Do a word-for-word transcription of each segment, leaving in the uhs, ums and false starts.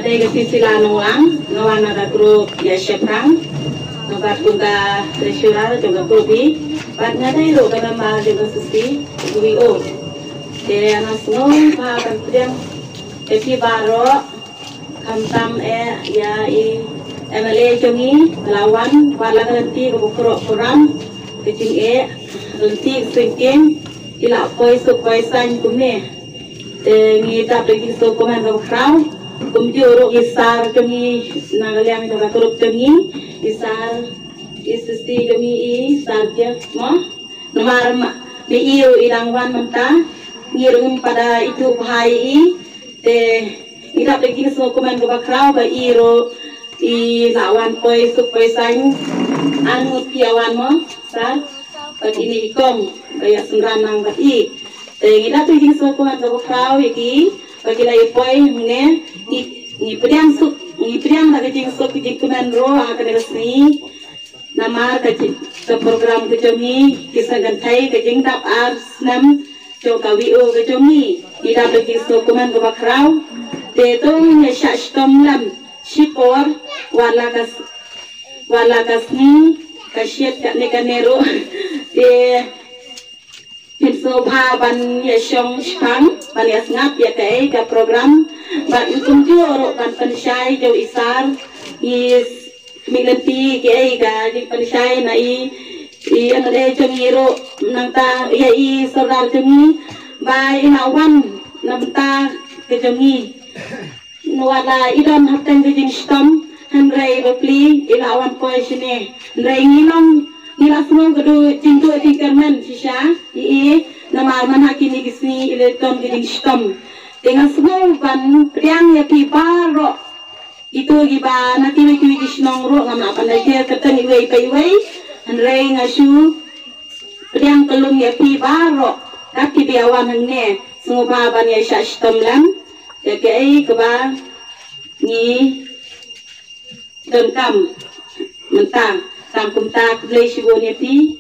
Te ka Priscilla Nonglang, nga wan na ka group ïa shaphrang. Nga bat kum ka treasurer jong ka group hi. Bat nga dei ruh ka member jong ka S S C, ka V O. Te nga sngew ba kan pdiang ïa phi baroh, khamtam eh ïa i M L A jong ngi, ba la wan, ba la ka lynti kaba khrok khrang, ka jingeh, lynti ka sengkeng, i la poi suk poi saiñ kumne. Te ngi dap da ki jingsngewkmen kaba khraw. Kumjuh ruh i sar jong ngi na ka liang jong ka group jong ngi, i sar, i S S C jong ngi, i sar Jeff mo. Namar ma, me ïoh i dang wan mynta, ngi ruh ngim pat da ithuh bha ïa i. Te ngi dap da ki jingsngewkmen kaba khraw ba i ruh i la wan poi suk poi saiñ, ar ngut ki ïa wan mo, sar. Bad ine i kong ba ïa synran lang bad i. Te ngi dap da ki jingsngewkmen kaba khraw ïa ki ba ki la ïa poi hangne. Ngi, ngi pdiang suk, ngi pdiang da ka jingsuk ka jingkmen ruh ha kane ka sngi. Namar ka jing, ka program ka jong ngi, ki sngewkynthei ka jingdap ar snem jong ka V O ka jong ngi. Ngi dap da ki jingsngewkmen kaba khraw. Te to ngin ïa shah shitom lem shipor, wat la ka s-, wat la ka sngi ka shit kane kane ruh. Te phin sngewbha ban ïa shong shipang, ban ïa sngap ïa kaei ka program, bad kumjuh ruh ban pynshai jong i sar, i s-, mih lynti kaei ka jingpynshai na i, i M L A jong ngi ruh, nangta ïa i sordar jong ngi, ba i la wan na bynta ka jong ngi. Wat la i don hapdeng ka jingshitom, hynrei bapli i la wan poi shane. Hynrei ngi long, ngi la sngew ka duh jingduh jingkyrmen shisha ïa i, namar man ha kine ki sngi i la don ka jingshitom. Te nga sngew ban pdiang ïa phi baroh. Kito kiba na kiwei kiwei ki shnong ruh ngam lah ban da jer kyrteng iwei pa iwei. Hynrei nga shu pdiang kyllum ïa phi baroh, kat kiba ïa wan hangne, sngewbha ban ïa shah shitom lem ïa kaei kaba ngi donkam mynta. Tang kumta, khublei shibun ïa phi.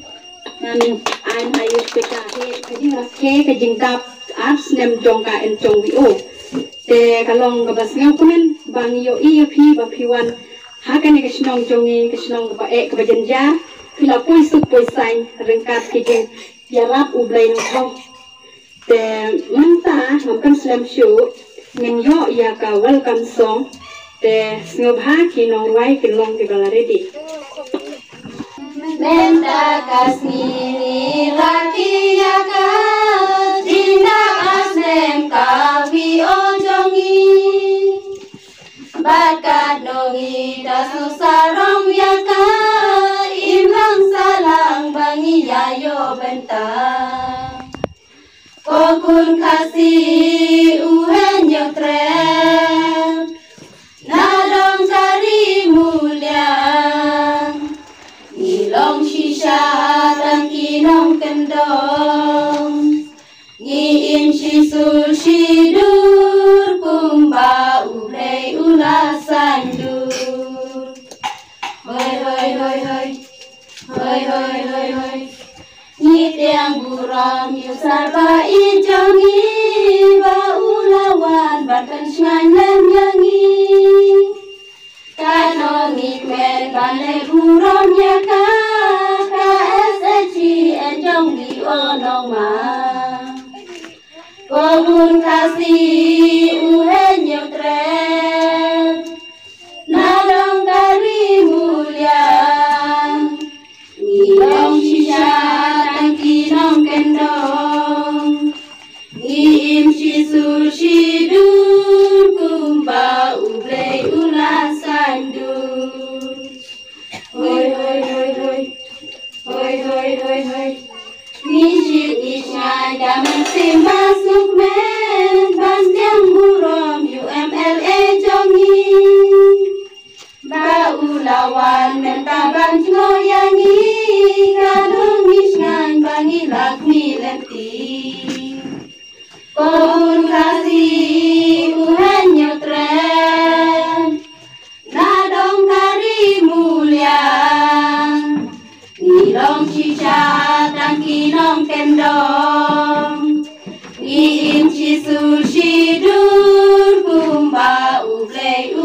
Ngan ai ha ïa phi ka, ka jingrakhe, ka jingdap ar snem jong ka N. Chong V O. Te ka long kaba sngewkmen ba ngi ïohi ïa phi ba phi wan ha kane ka shnong jong ngi, ka shnong kaba eh kaba jynjar. Phi la poi suk poi saiñ ryngkat ki jingïarap U Blei Nongthaw. Te mynta ngam pynslem shuh, ngin ïoh ïa ka welcome song. Te sngewbha ki nongrwai kin long kiba la ready. Mynta ka sngi ngi rakhe ïa ka jingdap ar snem ka V O jong ngi. Bad katno ngi da sngewsarong ïa ka, im lang sahlang ba ngi ïa ïoh bynta. Ko khun Khasi u Hynñiewtrep, na dong ka Ri Muliang, ngi long shisha tang ki nongkyndong. Ngi im shisur shidur kumba U Blei u la saiñdur. Hoi, hoi, hoi, hoi. Hoi, hoi, hoi, hoi. Ngi tieng burom ïa u sar ba ïeit jong ngi ba u la wan ban pynshngaiñ lem ïa ngi. Katno ngi kmen ban leh burom ïa ka, ka S H G N jong ngi, o Nongma. Ko khun Khasi u Hynñiewtrep, na dong ka Ri Muliang. Ngi long shisha tang ki nongkyndong. Ngi im shisur shidur kumba U Blei u la saiñdur. Hoi, hoi, hoi, hoi. Hoi, hoi, hoi, hoi. Ngi shit ngi shngaiñ da mynsiem ba sngewkmen ban tieng burom ïa u M L A jong ngi. Ba u la wan mynta ban jngoh ïa ngi, ka dei ngi shngaiñ ba ngi la khmih lynti. Ko khun Khasi u Hynñiewtrep, na dong ka Ri Muliang. Ngi long shisha tang ki nongkyndong. Ngi im shisur shidur kumba U Blei u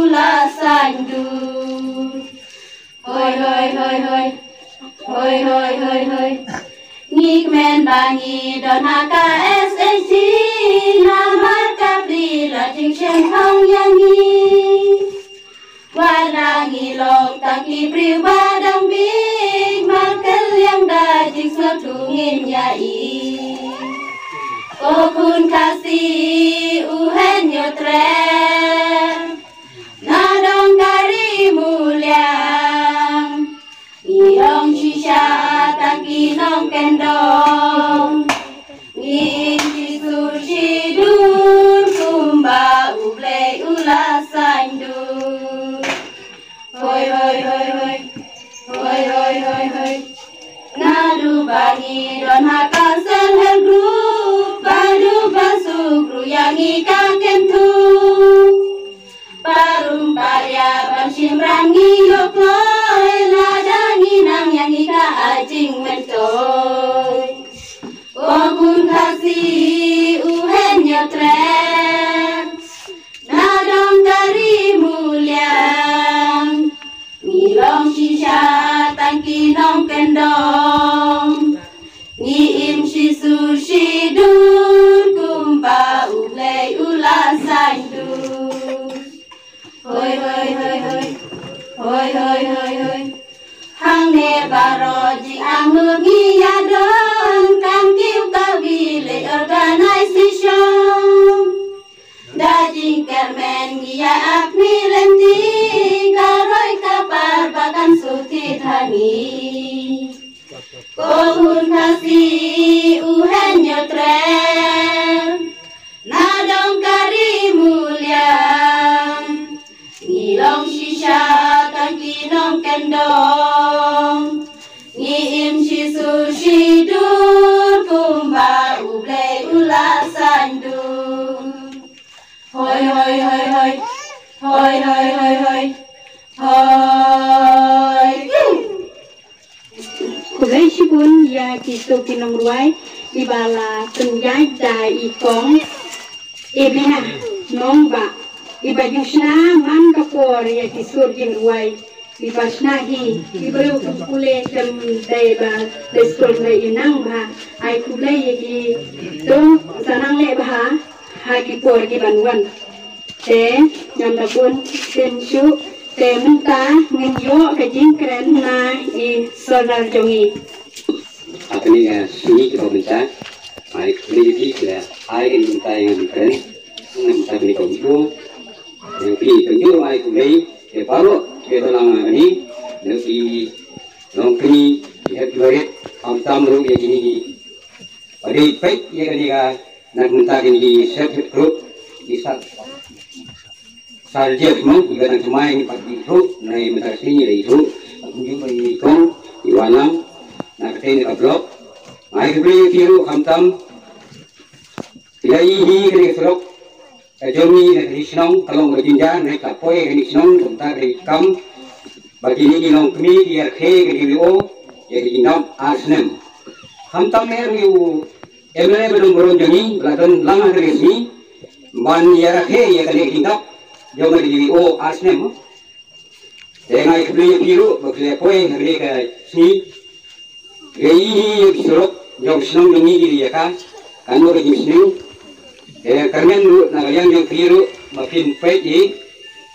Kmen ba ngi don ha ka S H G, namar ka pli la jingshemphang ïa ngi. Wat la ngi long tang ki briew ba dang bieit, markylliang da jingsngewthuh ngin ïa ïeit. Ko khun Khasi u Hen Ïotrep, na dong ka Ri Muliang. Ngi long shisha tang ki nongkyndong. Ngi im shi sur shi dur kumba U Blei u la saiñdur. Hoi, hoi, hoi, hoi. Hoi, hoi, hoi, hoi. Naduh ba ngi don ha ka self help group, ba duh ba suk ruh ïa ngi ka kyntu. Parum paria ban shim ran ngi ïoh kloi, lada ngi nang ïa ngi ka ai jingmyntoi. Ko khun Khasi u Hen Ïotrep, na dong ka Ri Muliang. Ngi long shisha tang ki nongkyndong. Ngi im shi sur shi dur kumba U Blei u la saiñdur. Hoi, hoi, hoi, hoi. Hoi, hoi, hoi, hoi. Hangne baroh jingangnud ngi ïadon, kam kiew ka village organization. Da jingkyrmen ngi ïa ap mi lynti, ka roi ka par ba kan shu thied ha ngi. Ko khun Khasi u Hen Ïotrep, na dong ka Ri Muliang. Ngi long shisha tang ki nongkyndong. Ngi im shi sur shi dur kumba U Blei u la saiñdur. Hoi, hoi, hoi, hoi. Hoi, hoi, hoi, hoi. Hoi. Khublei shibun ïa kito ki nongrwai kiba la pynïaid da i kong Evelina Nongbah, iba ju shna man ka por ïa ki sur jingrwai. Iba shna hi, ki briew kum pule kum dei ba dei skul dei i nang bha. Ai khublei ïa kito sa nang leh bha ha ki por ki ban wan. Te ngam da bun ktien shuh, te mynta ngin ïoh ka jingkren na i Sordar jong ngi. Ha kane ka sngi kaba mynta, ai khublei ïa phi ki la ai ka jingmyntoi ïa nga ban kren. Nga mynta kane ka video, ïa phi pynjur ai khublei ïa baroh kiba don lang ha kane, ïa ki longkmie, ki hep ki barit, khamtam ruh ïa kine kiba dei peit ïa kane ka, na ka bynta kine ki self help group, ki sa Sir Jeff mo, i ba dang thymmai ngi pat ngi ruh, na i mynta ka sngi ngi dei ruh, kumjuh ba i kong, i Wanlam, na ka tei na ka block. Ai khublei ïa phi ruh khamtam. Ïa i hi kane ka surok ka jong ngi na ka shnong ka long ba jynjar, na ka poi ka shnong kumta ka kam ba kine ki longkmie ki ïarkhie ka D V O ïa ka jingdap ar snem. Khamtam er ïa u M L A ba don burom jong ngi, ba la don lang ha kane ka sngi ban ïarkhie ïa kane ka jingdap jong ka D V O ar snem. Te nga ai khublei ïa phi ruh ba phi la poi ha kane ka sngi. Ngi ïa ki surok jong shnong jong ngi ïa ka, kan ïa ka jingsneng. Te kyrmen ruh na ka liang jong phi ruh ba phin peit ïa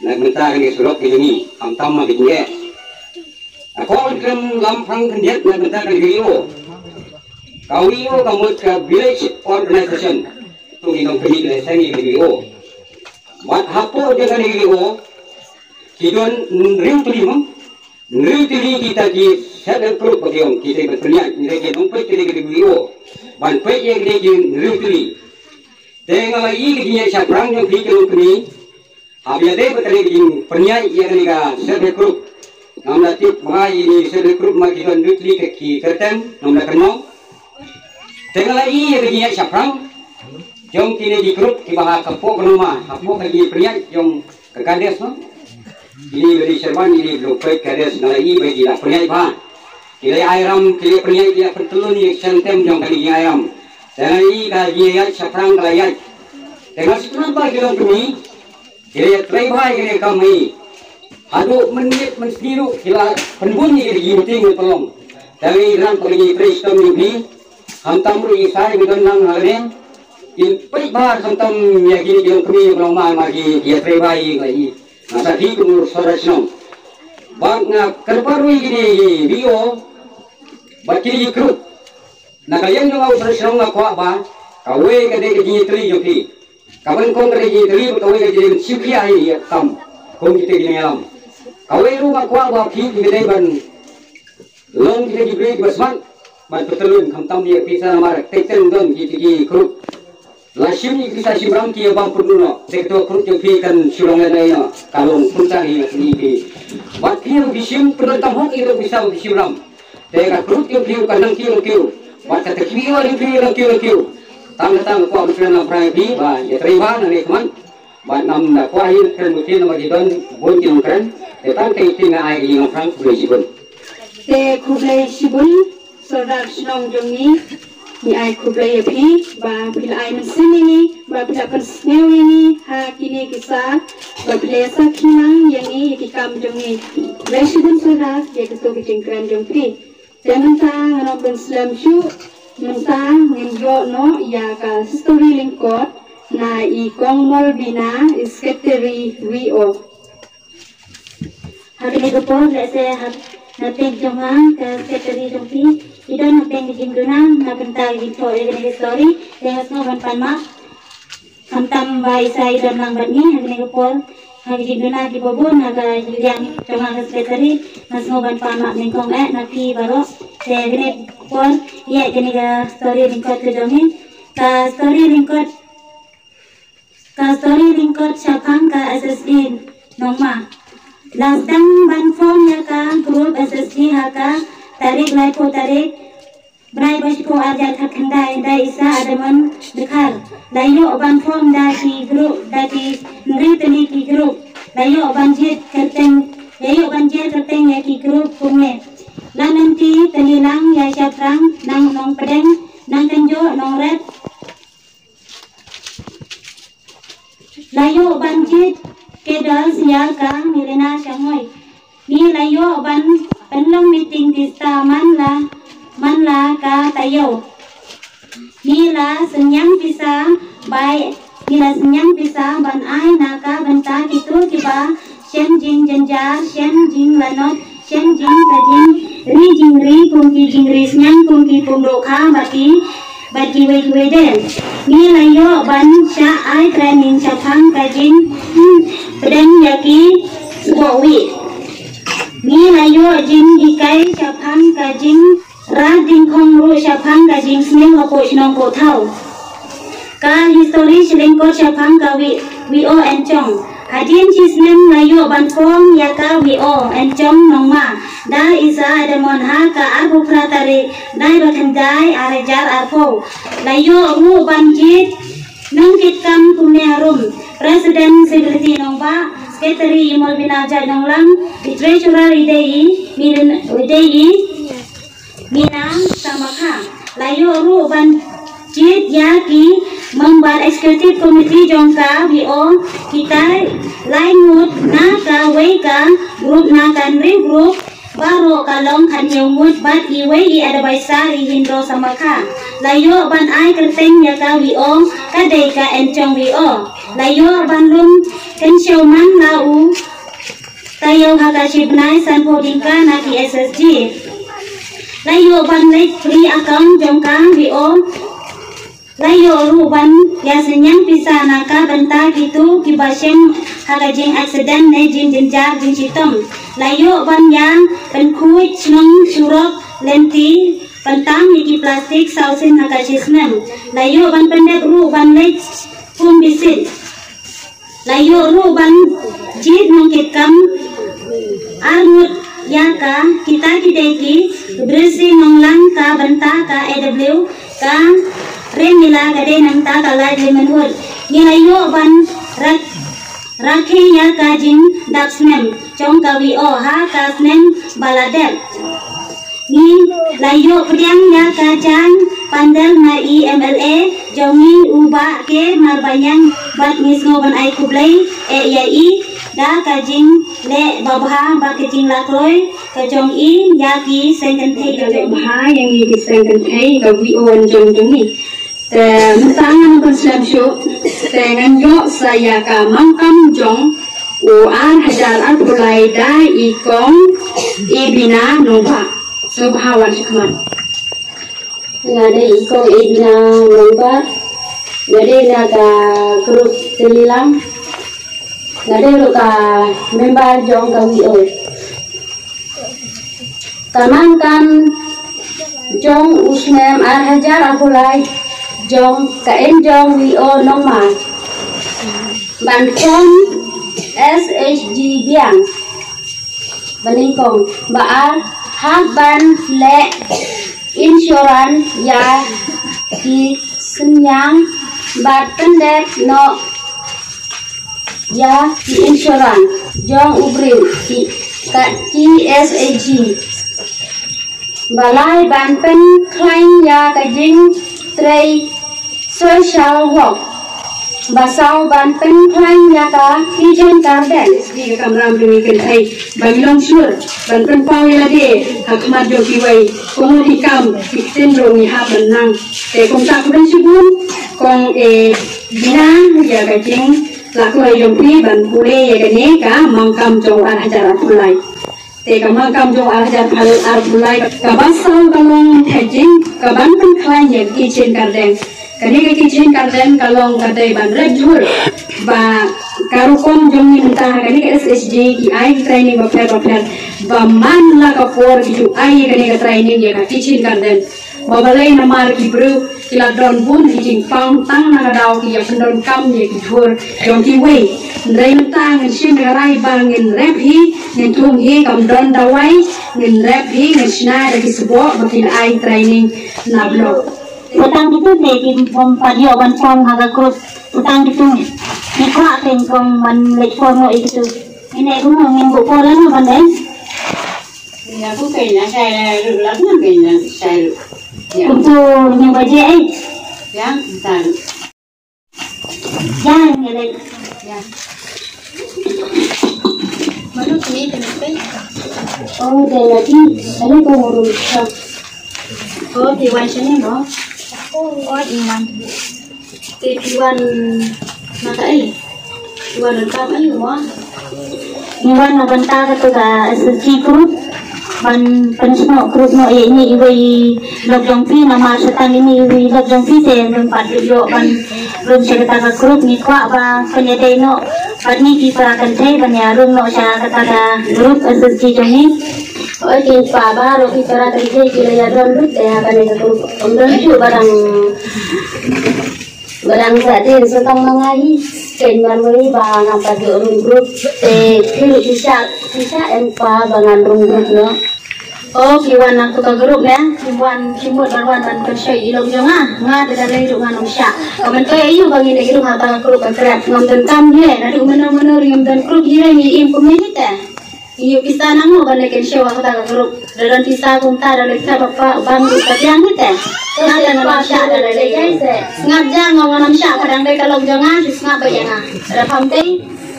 na ka bynta kane ka surok ka jong ngi, khamtam ha ka jingeh. Ka kong khlem lam pang khyndiat na ka bynta ka D V O. Ka D V O ka mut ka village organization. To ngi nongpyni ka seng ïa ka D V O. Bad hapoh jong ka D V O ki don hynriew tylli mo. Hynriew tylli kita ki self help group ba ki ong, kita ban pynïaid, ngi dei ki nongpeit, kita ki D V O. Ban peit ïa kita ki hynriew tylli. Te nga la ïohi ka jingïaid shaphrang jong phi ki nongpyni. Haba ïadei bad ka jingpynïaid ïa kane ka self help group. Ngam da tip bha ïa kine self help group ma ki don hynriew tylli ki kyrteng, ngam da kynmaw. Te nga la ïohi ïa ka jingïaid shaphrang jong kine ki group kiba ha ka pok ka nongma, ha pok ka jingpynïaid jong ka kades mo. Kine ba dei sherwan, kine ba dei peit kades, nga la ïohi ba ki la pynïaid bha. Ki la ai ram, ki la pynïaid, ki la pyntyllun ïa ka shen tem jong kane ka jingairam. Te nga la ïohi ka jingïaid shaphrang ka la ïaid. Te nga sngewthuh ba ki long kmie. Ki la ïatrei bha ïa kane ka kam hi. Haduh mynmiet mynsngi ruh ki la pynbun ïa ki meeting ïa pynlong. Te nga ïohi ba ki trei shitom ïa phi. Khamtam ruh i sa i don lang ha lane. In peit ba khamtam ïa kine ki longkmie ki longmai ma ki ïatrei ba i la i. Nga sa ki kum u sordar shnong. Bad nga kyrpad ruh ïa kine ki V O bad kine ki group. Na ka liang jong nga u sordar shnong nga kwah ba kawei ka dei ka jingïatylli jong phi. Ka ban kong ka dei ka jingïatylli bad kawei ka jingïatylli shuh ïa ka kam. Kum kita ki nongïalam. Kawei ruh nga kwah ba phi ki dei ban long kita ki briew kiba smat ban pyntylun khamtam ïa pisa namar teng teng don kita ki group. La shim ïa pisa shim ram ki ïa bam pynduh noh. Te kato group jong phi kan shu long lehnoh ïa ka long pynta ïa phi. Bad phi ïa phi shim pyndonkam hok ïa pisa phi shim ram. Te ka group jong phi ka nang kiew kiew. Bad kata ki ïa phi nang kiew kiew. Tang tang ko am shu nang prai phi ba ïa trei ba nang ïa khmat. Bad nam na kwah ïa kren mesti nama ki don bun ki nongkren. Te tang te ki nga ai ki nongkren khublei shibun. Te khublei shibun sordar shnong jong ngi. Ngi ai khublei ïa phi ba phi la ai mynsiem ïa ngi ba phi la pynsngew ïa ngi ha kine ki sa ba phi la sakhi lang ïa ngi ïa ki kam jong ngi. Khublei shibun sordar ïa kito ki jingkren jong phi. Te mynta ngan ong pynslem shuh, mynta ngin ïoh noh ïa ka story lyngkot na i Kong Molbina, i Secretary V O. Ha kane ka por lehse ha na pdeng jong nga ka Secretary jong phi i don ha pdeng ka jingduna na bynta ka jingthoh ïa kane ka story, te nga sngew ban pan map. Khamtam ba i sa i don lang bad ngi ha kane ka por ha ka jingduna kiba bun ha ka liang jong nga ka Secretary. Nga sngew ban pan map nyngkong eh na phi baroh. Te ha kane ka por ïa kane ka story lyngkot ka jong ngi. Ka story lyngkot Ka story lyngkot shaphang ka S S G Nongma. La sdang ban form ïa ka group S S G ha ka tarik laiphew tarik bnai ba shiphew arhajar khatkhyndai da i Sir Adamon Dkhar. La ïoh ban form da ki group da ki hynriew tylli ki group. La ïoh ban jied kyrteng la ïoh ban jied kyrteng ïa ki group kumne. La Nangtei, Tylli Lang, Ïaishaphrang, Nang Nongpdeng, Nangkynjoh, Nongret, La ïoh ban jied cadres ïa ka Milena Shangoi. Ngi la ïoh ban pynlong meeting pisa man la man la ka taïew. Ngi la synñiang pisa bai ngi la synñiang pisa ban ai na ka bynta kito kiba shem jingjynjar, shem jinglanot, shem jing ka jingri jingri kum ki jingri synñiang kum ki pum dohkha bad ki bad kiwei kiwei de. Ngi la ïoh ban shah ai training shaphang ka jing pdeng ïa ki sboh wieh. Ngi la ïoh jinghikai shaphang ka jing rah dyngkhong ruh shaphang ka jingsniew hapoh shnong Kohthaw. Ka histori shilingkot shaphang ka V O Enchong. Hadien shisnem la ïoh ban form ïa ka V O Enchong Nongma da i Sir Adamon ha ka arphew phra tarik bnai ba khyndai arhajar arphew. La ïoh ruh ban jied nongkitkam kumne harum President Secretary Nongbah, Secretary i Molbina Jait Nonglang, i Treasurer i dei i Mirin i dei i Mina Samakha. La ïoh ruh ban jied ïa ki member executive committee jong ka V O kita lai ngut na kawei ka group na ka hynriew group baroh ka long khathynñiew ngut bad iwei i advisor i Hindro Samakha. La ïoh ban ai kyrteng ïa ka V O ka dei ka Enchong V O. La ïoh ban lum kynshew man la u taïew ha ka shi bnai sanphew tyngka na ki S S G. La ïoh ban leit free account jong ka V O. La ïoh ruh ban ïa synñiang pisa na ka bynta kito kiba shem ha ka jing accident ne jingjynjar jingshitom. La ïoh ban ïa pynkhuid shnong surok lynti pyntam ïa ki plastik saw sien ha ka shi snem. La ïoh ban pyndep ruh ban leit kum bisit. La ïoh ruh ban jied nongkitkam arngut ïa ka kita ki dei ki Brisi Nonglang ka bynta ka A W ka Remila ka dei nangta ka livelihood. Ngi la ïoh ban rak rakhe ïa ka jingdap snem jong ka V O ha ka snem ba la dep. Ngi la ïoh pdiang ïa ka jaiñ pandal na i M L A jong ngi u Bah K Marbaniang bad ngi sngew ban ai khublei eh ïa i da ka jingleh babha bad ka jinglakloi ka jong i ïa ki seng kynthei ka jong i. Bha ïa ngi ki seng kynthei ka V O N jong jong i. Te mynta ngan pynslem shuh. Te ngan ïoh sa ïa ka mangkam jong u ar hajar arphew lai da i kong Ibina Nongbah. Sngewbha wan shakhmat. Nga dei i kong Ibina Nongbah. Nga dei na ka group Telilang. Nga dei ruh ka member jong ka V O. Ka mangkam jong u snem ar hajar arphew lai jong ka N G O Nongma ban form S H G biang. Ba nyngkong, ba ar, hap ban leh insurance ïa ki synñiang bad pyndep noh ïa ki insurance jong u briew ki, ka, ki S H G. Ba lai, ban pynkhlaiñ ïa ka jingtrei social work. Ba saw, ban pynkhlaiñ ïa ka kitchen garden. Ki ka kamram jong ngi kynthei ba ngi long sure ban pynpaw ïa lade ha khmat jong kiwei. Kum ki kam ki ktien ruh ngi hap ban nang. Te kumta khublei shibun kong, eh, Ibina ïa ka jinglakloi jong phi ban pule ïa kane ka mangkam jong ar hajar arphew lai. Te ka mangkam jong ar hajar arphew lai kaba saw ka long ka jing, ka ban pynkhlaiñ ïa ka kitchen garden. Kane ka kitchen garden ka long ka dei ban rep jhur ba ka rukom jong ngi mynta ha kane ka S H G ki ai ki training bapher bapher ba man la ka por ki ju ai ïa kane ka training ïa ka kitchen garden. Ba balei namar ki briew ki la don bun ki jingpang tang na ka daw ki ïa pyndonkam ïa ki jhur jong kiwei. Hynrei mynta ngin shim ïa ka rai ba ngin rep hi, ngin thung hi kam don dawai, ngin rep hi, ngin shna da ki sboh ba ki la ai training na block. Ba tang kito te ki bym pat ïoh ban form ha ka group. Ba tang kito ngi kwah kein kong ban leit form noh ïa kito. Ngin ïa kumno, ngin buh por lano ban dei. Ïa, ku kein ïa shai ruh, lap ngam kein ïa shai ruh. Ïa. Kumtu hynñiew baje eh. Ïa, ta ruh. Ïa, ngi leit. Ïa. Mano kini kini pe? Oh, dei lagi. Ano ko ngurus ka? Oh, di wan sini mo. Oh, di wan. Te phi wan na kaei? Phi wan ryngkat aïu mo? Phi wan na bynta kata ka S H G group. Ban pynsnoh group noh ïa ine iwei i lok jong phi, namar sa tang ine iwei i lok jong phi te ym pat ïoh ban rung sha kata ka group. Ngi kwah ba pynïadei noh bad ngi ki para kynthei ban ïa rung noh sha kata ka group S H G jong ngi. Oi, ki pa baroh ki para kynthei ki la ïa don lut te ha kane ka group. Ym don shuh ba dang Ba dang sa dien sa tang ma nga hi. Kein marwei ba ngam pat ïoh rung group. Te phi ruh phi shah, phi shah em pa ba ngan rung group noh. O, phi wan na kata ka group ne. Phi wan, phi mut ban wan ban pynshoi i lok jong nga. Nga te ka dei ruh ngan ym shah. Ka ban pynshoi aïu ba ngin ïa rung ha kata ka group ka krep. Ngam donkam hi. Naduh mynno mynno ruh ngam don group hi, ngi im kumne hi te. Ngi ïoh pisa nangno ban leit kynshew ha kata ka group. Da don pisa kumta da leit thep ba pa bang ruh ka biang hi te. Nga te nga ym shah da leit leit. Sngap ja nga, nga ym shah, ka dang dei ka lok jong nga, sngap ba ïa nga. Da pham dei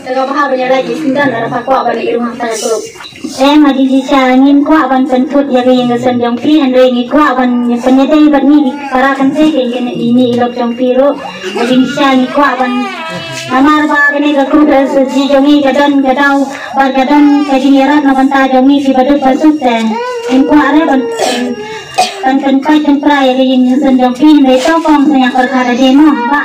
da ka bha ba ïa leit ki syndon, da pha kwah ban leit rung ha kata ka group. Em, ma jingshisha ngin kwah ban pynthut ïa ka ïing ka sem jong phi, hynrei ngi kwah ban pynïadei bad ngi ki para kynthei, kine i lok jong phi ruh. Ka jingshisha ngi kwah ban, namar ba kane ka group S H G jong ngi ka don ka daw bad ka don ka jingïarap na bynta jong ngi ki baduk basuk te. Ngi kwah re ban, ban pynpait pynpra ïa ka ïing ka sem jong phi, hynrei to kong sa ïa pyrkhat da dei mo ba.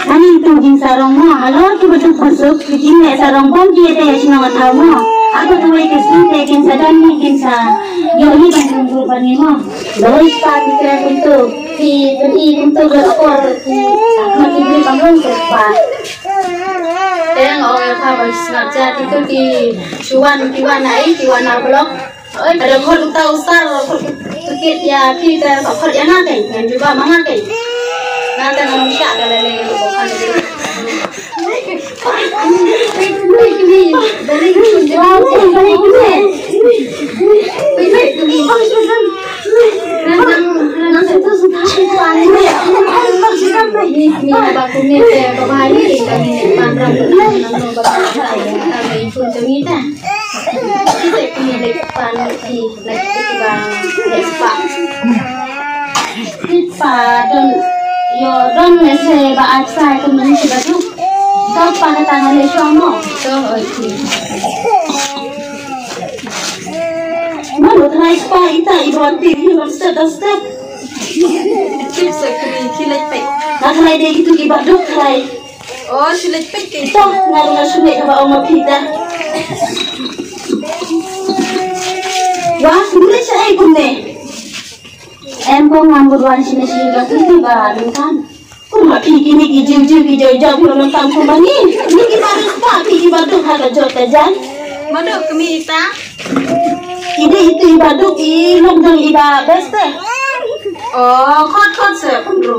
Ani tu jingsarong mo, halor ki baduk basuk ki jingleh sarong bym ki ïadei ïa shnong ïa thaw mo. Hato kawei ka sngi te kin sa don hi, kin sa ïoh hi ban rung group bad ngi mo. Doi pa ki kren kumtu, ki pyni kumtu, ka akor ki, ma ki briew kam rung kumtu pa. Te nga ong ïa pha ban sngap ja, kito ki shu wan, ki wan na ei, ki wan na block. Oi, ka dei khot uta u star, khot tu kit ïa phi te, khot ïa nga kein, ngan jubab ma nga kein. Nga te ngam shah da lei lei ruh khot. Kumne te ba bha ïa ngi, ka ngi leit pan ram, nang nang ba ka ka ka i khun jong ngi te. Ki te ki leit pan ki, na ki te ki ba leit spah. Ki pa don, ïoh don ne se ba ai sa kumne ki ba duk. Ka pa ka tang leit shuwa mo. To oi ki. Mano trai spah ita i ba wan ti ïa ram step da step. Tip sa kri, ki leit peit. Nga trai dei kitu ki ba duk trai. Oh, ki leit peit ki. Ito, nga nga shu leit ba ong ma phi ta. Wah, ki leit sha ai kumne. Em ko ngam bud wan sini sini ba ki ba duk kan. Kumba phi kine ki jiw jiw ki joi jop ki long tam kumba ngi. Ngi ki ba ri spah phi ki ba duk ha ka jot ka jan. Ba duk kmie ta. Kine itu i ba duk i long jong i ba best te. Oh, khot khot se pynru.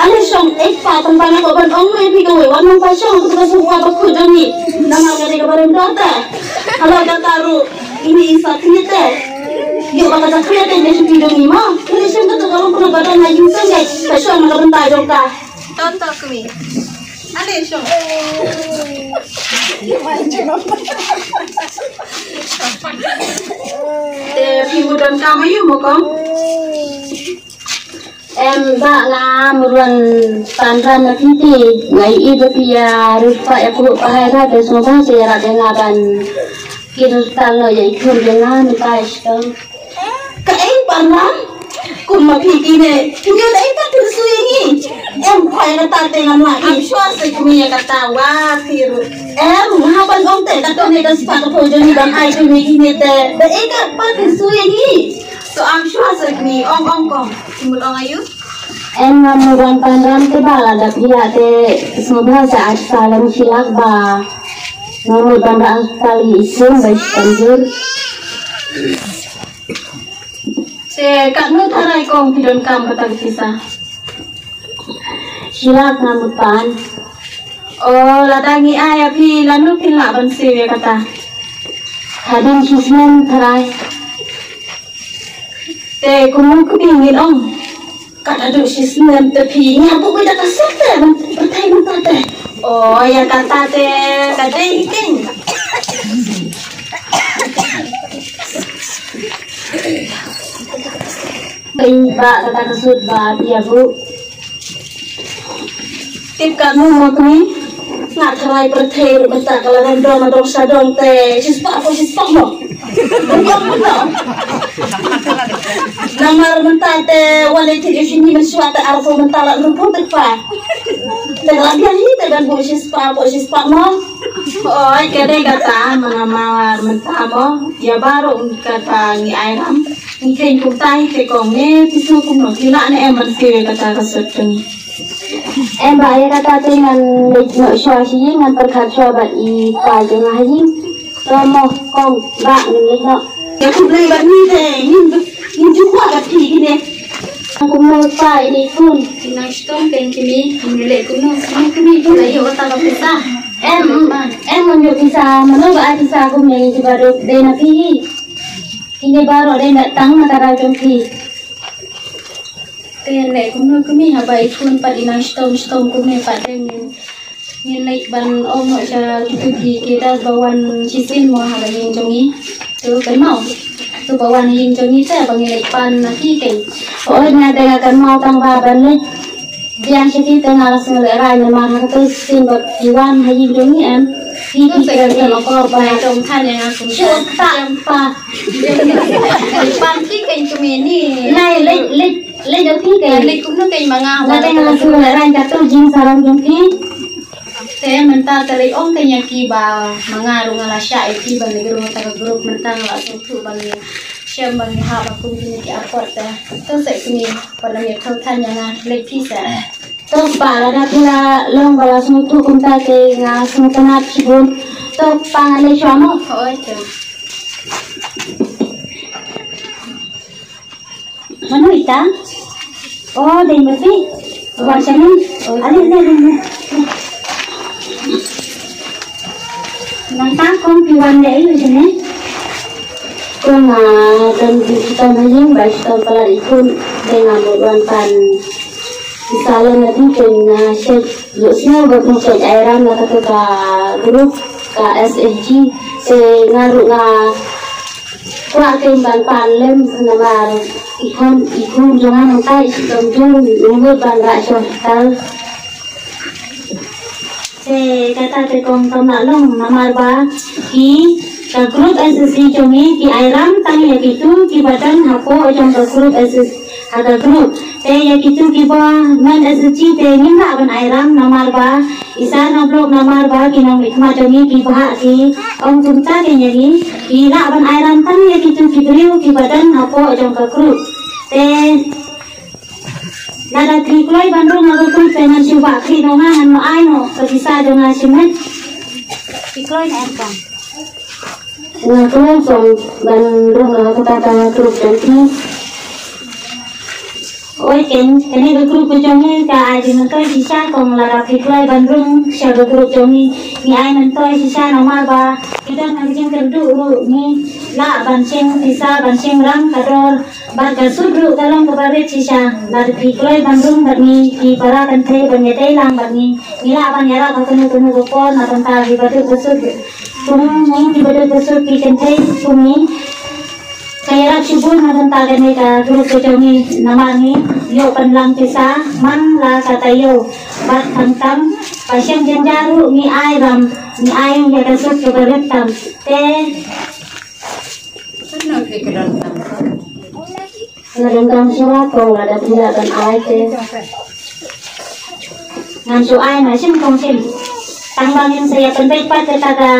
Ale shong ek pa tang ba na ko ban ong me phi ka wei wan nong pa shong tu ka su wa ba khu jong ngi. Namar ka dei ka ba rem dor te. Halo ka taru. Ini i sa kmie te. Ïoh ba ka sa kmie te ne shu phi jong ngi mo. Ini shem ka tu ka long pynru ba dang ha ïing seng ka. Ka shong na ka bynta jong ka. Ton to kmie. Ale shong. Te phi mut donkam aïu mo kong? Em ba nga mut wan pan ram na phi te. Nga ïeit ba phi ïa ri spah ïa khuh pa hai ra te sngewbha seh ïarap ïa nga ban kit hospital noh ïa i khun jong nga mynta ïa shitom. Ka eng pan ram? Kum ma phi kine, phi ïoh da eng pat phi shu ïa ngi. Em khwai kata te ngam lah. Am shuwa se kmie ïa kata wa phi ruh. Em ha ban ong te ka to ne ka spah ka phew jong ngi ban ai jong ngi kine te. Da eng pat phi shu ïa ngi. To am shuwa se kmie ong ong kong. Ki mut ong aïu? Em ngam mut wan pan ram te ba la dap ïa te sngewbha sa ai sa lem shi lak ba. Ngam mut ban da ai sa li isum ba shi tanjur. Te katno tharai kong phi donkam kata ka pisa? Shi lak nga mut pan. O lada ngi ai ïa phi lano phin lah ban siew ïa kata? Hadien shi snem tharai. Te kumno kmie ngin ong? Kata duk shi snem te phi ngi hap buh da ka sut te ban pyrthei mynta te. O ïa kata te ka dei hi keiñ. Pynbah kata ka sut ba phi ïa buh. Tip katno mo kmie? Nga tharai pyrthei ruh mynta ka la dang dong dong sa dong te shispah ko shispah mo. Namar mynta te wan leit thied ïa u shini mynshuwa te arphew mynta la ruh pun te kpa. Te la biang hi te ban buh shispah ko shispah mo. Oi ka dei kata namar mynta mo ïa baroh kata ngi ai ram. Ngi khein kumta hi te kong ne phi sngewthuh kumno phi lah ne em ban siew ïa kata ka sut ka ngi. Em ba ïa kata te ngan leit noh shuwa sha ïing ngan pyrkhat shuwa bad i pa jong nga ha ïing. To mo kong ba ngin leit noh. Ïa khublei bad ngi te ngin ngin ju kwah bad phi kine. Kumno pa ine i khun. Nang shitom peng kine ngin leit kumno kumno kine kine ïoh kata ka pisa. Em em ngam ïoh pisa mano ba ai pisa kumne ki baroh dei na phi hi. Kine baroh dei na tang na ka daw jong phi. Te leh kumno kmie haba i khun pat i nang shitom shitom kumne pat dei ngin ngin leit ban ong noh sha kitu ki kedas ba wan shisien mo haba ïing jong ngi. Tu kynmaw tu ba wan ïing jong ngi te ba ngin leit pan na ki keiñ. Oi nga dei nga kynmaw tang ba ban leit biang sha ki te nga la sngewlehrain namar ha katu shisien ba ki wan ha ïing jong ngi em. Ki ki kren te ma kor ba. Tong than ïa nga kum shu ta pa. Pan ki keiñ kmie ni. Nai leit leit leit jong ki keiñ. Leit kumno keiñ ma nga. Nga te nga la sngewlehrain katu jingsarong jong ki. Te mynta te leit ong keiñ ïa ki ba ma nga ruh nga la shah ïa ki ba leit ruh ta ka group mynta nga la sngewthuh ba ngi shem ba ngi hap ba kum kine ki apot te. To se kmie. Pynlong ïa thaw than ïa nga leit phi sa. To pa lada phi la long ba la sngewthuh kumta te nga sngewtynnat shibun. To pa nga leit shuwa mo. Hooid to. Mano ita? Oh, dei ma phi. Wan shane. Ale ale ale. Nangta kong phi wan leh aïu shane? Kong nga don phi shitom ha ïing ba shitom palat i khun. Dei nga mut wan pan. Salam na ti ken na shet lo snow ba pun shet airam la kata ka group ka S H G. Te nga ruh nga kwah ken ban pan lem namar i khun i khun jong nga nang tai shitom jong ngut ban ra shon tal. Te kata te kong kam la long namar ba ki ka group S S C jong ngi ki airam tang ïa kitu ki ba don hapoh jong ka group S S C ha ka group. Te ïa kitu ki ba non S S C te ngim lah ban airam namar ba i sar na blok namar ba ki nongmihkhmat jong ngi ki ba ki ong kumta ke ïa ngi ki lah ban airam tang ïa kitu ki briew ki ba don hapoh jong ka group. Te lada phi kloi ban rung ha ka group te ngan shu ba phi nong nga ngan ai noh ka pisa jong nga shimet. Phi kloi na em kong. Nga kloi kong ban rung ha ka pata group jong phi. Oi ken, kane ka group ka jong ngi ka ai jingmyntoi shisha kong lada phi kloi ban rung sha ka group jong ngi. Ngi ai myntoi shisha namar ba ki don ha ka jingkyrduh ruh ngi lah ban shim pisa ban shim rang ka dor. Bad ka sut ruh ka long kaba rit shisha. Lada phi kloi ban rung bad ngi ki para kynthei ban ïadei lang bad ngi. Ngi lah ban ïarap ha kano kano ka por na bynta ki baduk basut. Kum ngi ki baduk basut ki kynthei kum ngi. Ka ïarap shibun na bynta kane ka group ka jong ngi namar ngi ïoh pynlang pisa man la ka taïew. Bad khamtam ka shem jynjar ruh ngi ai ram ngi ai ïa ka sut kaba rit tam. Te Nga donkam shuwa kong lada phi lah ban ai te. Ngan shu ai na shim kong shim. Tang ba ngin sa ïa pynbeit pat kata ka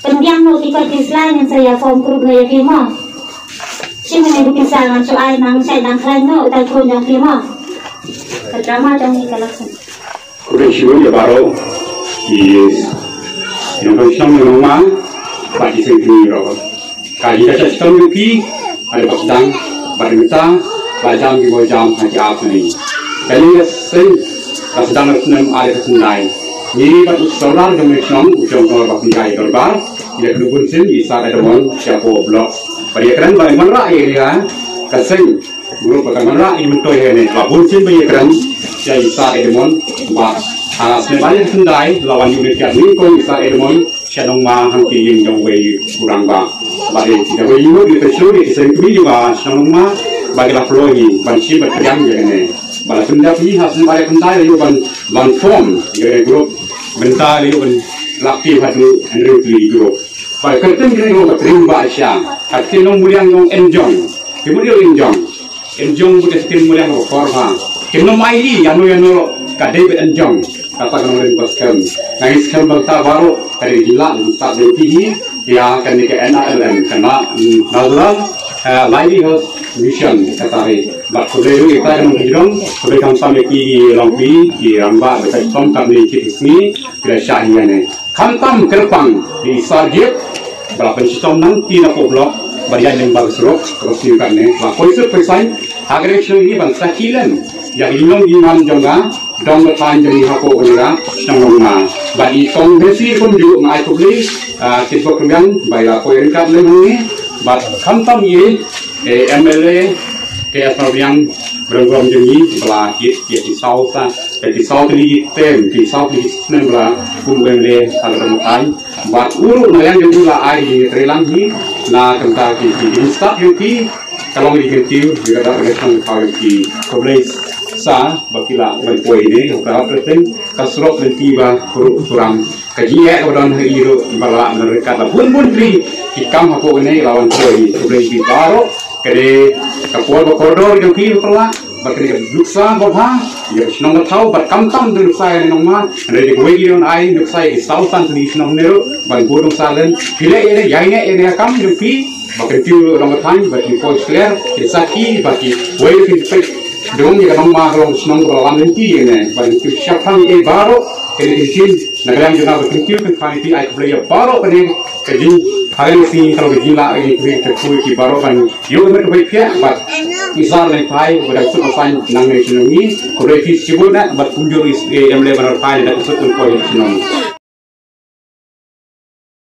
pynbiang noh ki kot ki sla ngin sa ïa form group na ïa phi mo. Shim ne ki pisa ngan shu ai nang shai nang khlaiñ noh utai khun jong phi mo. Ka drama jong ngi ka la khun. Khublei shibun ïa baroh ki nongshong nongma bad ki seng kmie baroh. Ka jingkyrkhu jong ngi ha dei ba sdang bad mynta ba jam ki ba jam ha ki ar tylli. Kane ka seng ka sdang na snem ar hajar khyndai. Ngi bad u Sordar jong ngi shnong u Jongkor ba pynjah ïa dorbar ïa ka bun sien i Sir Edmond shapoh block. Bad ïa kren ba ïa wanrah ïa ka seng Group ba kan wanrah ïa myntoi hangne ba bun sien ba ïakren ïa i Sir Edmond ba ha snem ar hajar khyndai la wan ïa u Nongkhyndai Nongkong i Sir Edmond sha Nongma hangtei ïing jong uwei u rangbah. Ba dei da uwei u nongkhyndai ka shnong ïa ki seng kmie jong nga sha Nongma ba ki la pynlong hi ban shim ban pdiang ïa kane. Ba la shem dap hi ha snem ar hajar khyndai la ïoh ban ban form ïa kane group. Mynta la ïoh ban lap ki haduh hynriew tylli group. Ba ka kyrteng kane ka kyrteng ba sha ka kyrteng Nongmuliang Nongenjong. Ki mut ïoh enjong. Enjong bad ka kyrteng Muliang ba kor ba. Kin ym ai ïa no ïa no ka dei ba enjong. Kata ka nongrim ba skhem. Nga ngi skhem ba ta baroh ka dei jylla ba ta dei pi hi ïa kane ka N R L M ka National Livelihood Mission kata dei. Bad khublei ruh ïa ka nongrim khublei khamtam ïa ki long pi ki rangbah ba ka som ka ni ki sngi ki da shah ïa ne. Khamtam kyrpang ïa i Sir Gift ba la pynshitom nangta na poh block ba ïa lem ba surok kaba sniew katne ba poi suk poi saiñ ha ka dei shnong hi ban sakhi lem ïa ka jinglong jingman jong ka dong ka thaiñ jong ngi hapoh ka shnong Nongma. Bad i Kong Mercy kumjuh nga ai khublei kit bok rwiang ba ïa poi ryngkat lem hangne bad khamtam ïa i MLA K S Marbiang ba dang rom jong ngi ba la ïit ïa ki saw sa Ki saw tylli ki term, ki saw tylli ki snem ba la kum M L A ha ka dong thaiñ. Bad u ruh na liang jong u la ai ïa ki treilang hi na ka bynta ki ki ki stad jong ki ka long ïa ki kyntiew ïa ka dak ka shnong ka thaw jong ki. Khublei sa ba ki la ban poi ne ka hap ka teng ka surok lynti ba ruh suram. Ka jingeh kaba don ha i ruh ba la ban ryngkat la bun bun tylli ki kam hapoh kane la wan poi. Khublei phi baroh. Ka dei ka por ba kordor jong ki ba la ba kane ka nuksa ba bha ïa ka shnong ka thaw bad khamtam da nuksa ïa Nongma. Hynrei da kawei ki don ai nuksa ïa ki saw san tylli ki shnong ne ruh ban bun nuksa len. Phi leh ïa ne ïa ne ïa ne kam jong phi ba kyntiew long ka thaiñ ba ki poi clear ki sakhi ba kiwei ki peit dong ïa ka Nongma ka long shnong ba la lam lynti ïa ne ba kyntiew shaphang ïa baroh. Kane ka jingkyrkhu na ka liang jong nga ba kyntiew kynthei phi ai khublei ïa baroh kane ka jing ha kane ka sngi ka long ka jinglah ïa ki khublei ki baroh ban ïoh ka met ka bai phiah bad i Sir Lengphai ba dang suk ka saiñ nangne shnong ngi khublei phi shibun na bad kumjuh i MLA Banar Phai da ka suk ka poi shnong.